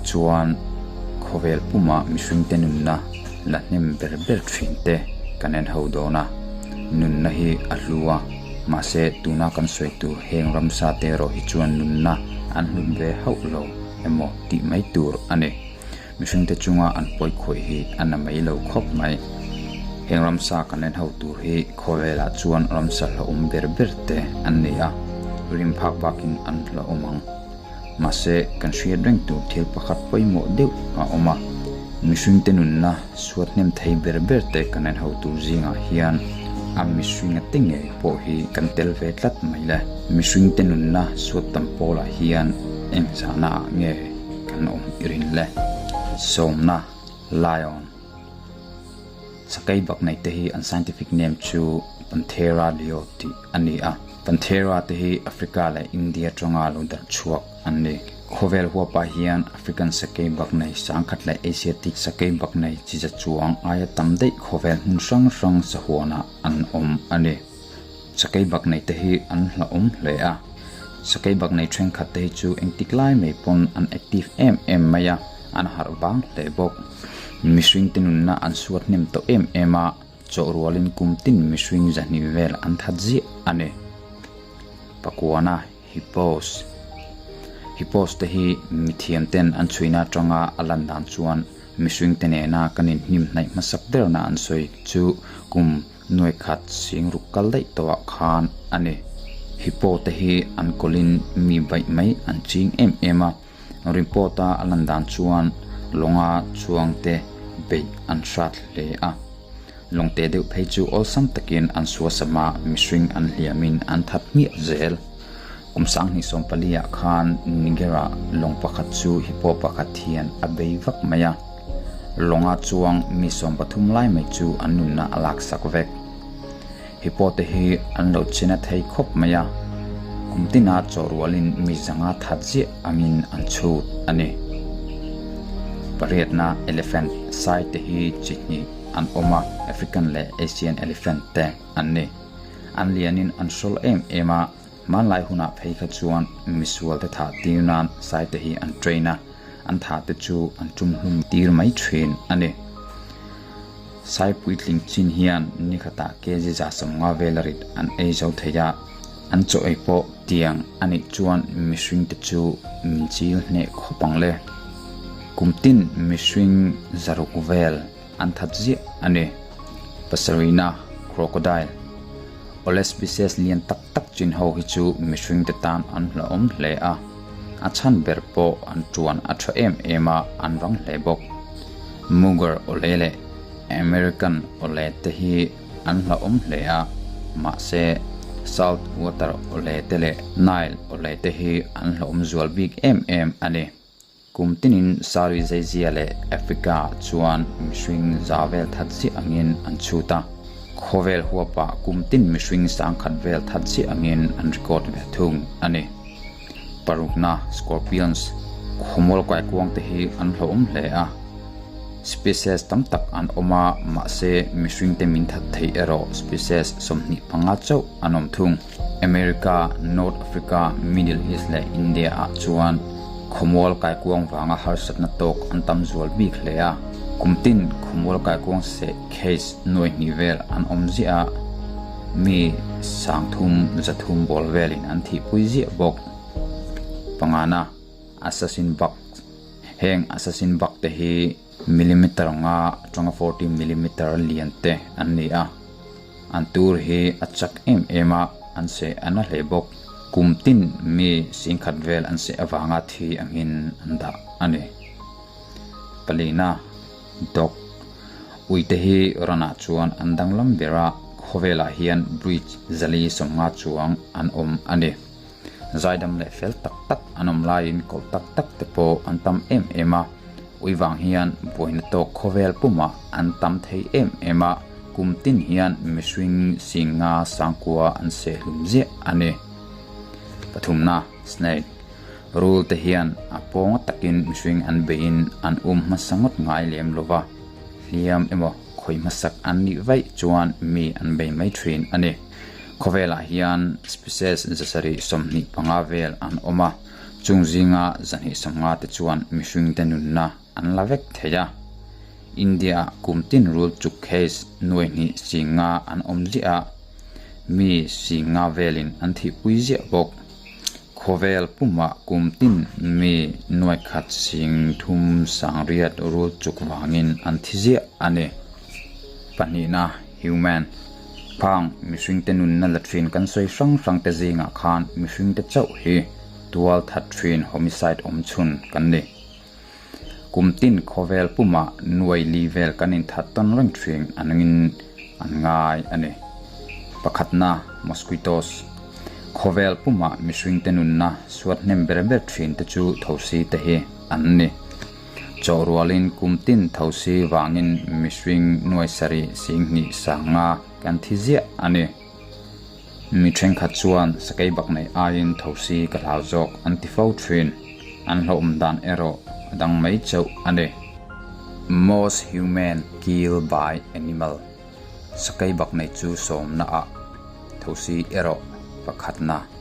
chuan khawvel puma mihringte nunna la hnem ber ber thin te kan en ho dawn a. Nunna hi a hlu a, mahse tuna kan sawi tur heng ramsa te erawh hi chuan nunna an hlut ve hauh lo emaw tih mai tur a ni. Mihringte chunga an pawi khawih hi a na mai lo khawp mai. Heng ramsa kan en ho tur hi khawvelah chuan ramsa hlauhawm ber ber te an ni a, rim phak bakin an hlauhawm ang. Mahse, kan hriat reng tur thil pakhat pawimawh deuh a awm a, mihringte nunna suat hnem thei ber ber te kan en ho tur zingah hian a mihringa te ngei pawh hi kan tel ve tlat mai le. Mihringte nunna suat tam pawlah hian eng zahna ah nge kan awm i rin le? Sawmna, Lion. Sakei bak nei te hi an scientific name chu Panthera leo tih a ni a. Panthera te hi Africa leh India atanga lo darh chhuak an ni. Khawvel huapah hian African sakei bak nei sangkhat leh Asiatic sakei bak nei chiza chuang aia tam daih khawvel hmun hrang hrang sahuanah an awm a ni. Sakei bak nei te hi an hlauhawm hle a. Sakei bak nei thenkhat te hi chu engtik lai mai pawn an active em em mai a, an harh vang hle bawk. Mihring te nunna an suat hnem tawh em em a, chawh rualin kum tin mihring zahnih vel an that ziah a ni. Pakuana Hippos Hippos te hi mithiam ten an chhuina atanga a lan dan chuan mihring te nena kan inhnim hnaih hmasak berna an sawi chu kum Nuai khat sing ruk kal daih tawhah khan a ni. Hippo te hi an kawlin mi baih mai an ching em em a, report a a lan dan chuan lawnga chuang te beih an hrat hle a. Lawngte deuh phei chu awlsam takin an suasam a, mihring an hliamin an that hmiah zel. Kum 2014 ah khan Niger-ah lawng pakhat chu hippo pakhat hian a bei vak mai a. Lawnga chuang mi 13 lai mai chu an nunna a laksak vek. Hippo te hi an lo chena thei khawp mai a, kum tina chaw rualin mi zanga that ziah angin an chhut a ni. Pariatna elephant sai te hi chi hnih an awm a, African leh Asian elephant te an ni. An lianin an hrawl em em a, hmanlai hunah phei kha chuan misual te thah tir nan sai te hi an train a, an thah te chu an tum hlum tir mai thin a ni. Sai puitling chin hian ni khatah kg 150 vel a rit an ei zo thei a, an chaw ei pawh tiang a nih chuan mihring te chu min chil hneh khawp ang le. Kum tin mihring 600 vel an that ziah a ni. Pasarihna, Crocodile, Awle species lian tak tak chin ho hi chu mihring te tan an hlauhawm hle a, a chhan ber pawh an tuan a tha em em a, an rang hle bawk. Mugger awle leh American awle te hi an hlauhawm hle a, mahse Salt water awle te leh Nile awle te hi an hlauhawm zual bik em em a ni. Kum tinin Sari Zeizia leh Africa chuan mihring za vel that ziah angin an chhut a, khawvel huapah kum tin mihring sangkhat vel that ziah angin an record ve thung a ni. Parukna, Scorpions, khawmual kaikuang te hi an hlauhawm hle a, species tam tak an awm a, mahse mihringte min that theih erawh species 25 chauh an awm thung. America, North Africa, Middle East leh India ah chuan khawmual kaikuang vanga harsatna tawk an tam zual bik hle a. Kum tin khawmual kaikuang seh case nuai hnih vel an awm ziah a, mi 300 300 bawl velin an thihpui ziah bawk. Pangana, Assassin Bugs Heng Assassin Bug te hi millimeter nga atanga 40 millimeter lian te an ni a. An tur hi a chak em em a, an seh a na hle bawk. Kum tin mi singkhat vel an seh avanga thi angin an dah a ni. Palina, Dog, Uite hi ranah chuan an danglam ber a, khawvelah hian breed 450 chuang an awm a ni. Zaidam leh fel tak tak an awm laiin kawlh tak tak te pawh an tam em em a, ui vang hian buaina tawk khawvel pumah an tam thei em em a, kum tin hian mihring singa sangkua an seh hlum ziah a ni. Pathumna, Snake, Rul te hian a pawnga takin mihring an beiin an um hmasa ngawt ngai lem lova, hliam emaw khawi hmasak an nih vaih chuan mi an bei mai thin a ni. Khawvelah hian species 725 vel an awm a, Chung zinga 250 te chuan mihringte nunna an la vek thei a. India-ah kum tin rul chuk case nuai hnih 50 an awm ziah a, mi 50 velin an thihpui ziah bawk. Khawvel pumah kum tin mi nuai khat 30 800 rul chuk vangin an thi ziah a ni. Pahnihna, Human, Khang mihringte nunna la thin kan sawi hrang hrangte zingah khan mihringte chauh hi tual that thin homicide awm chhun kan ni. Kum tin khawvel pumah nuai li vel kan inthat tawn reng thin angin an ngai a ni. Pakhatna, Mosquitoes, Khawvel pumah mihringte nunna suat hnem ber ber thin te chu thosi te hi an ni. Chawh rualin kum tin thosi vangin mihring nuai sarih 20 50 kan thi ziah a ni. Mi thenkhat chuan sakei bak nei aiin thosi ka hlau zawk an ti fo thin. An hlauhawm dan erawh a dang mai chauh a ni. Most human kill by animal. Sakei bak nei chu sawmna ah thosi erawh pakhatna.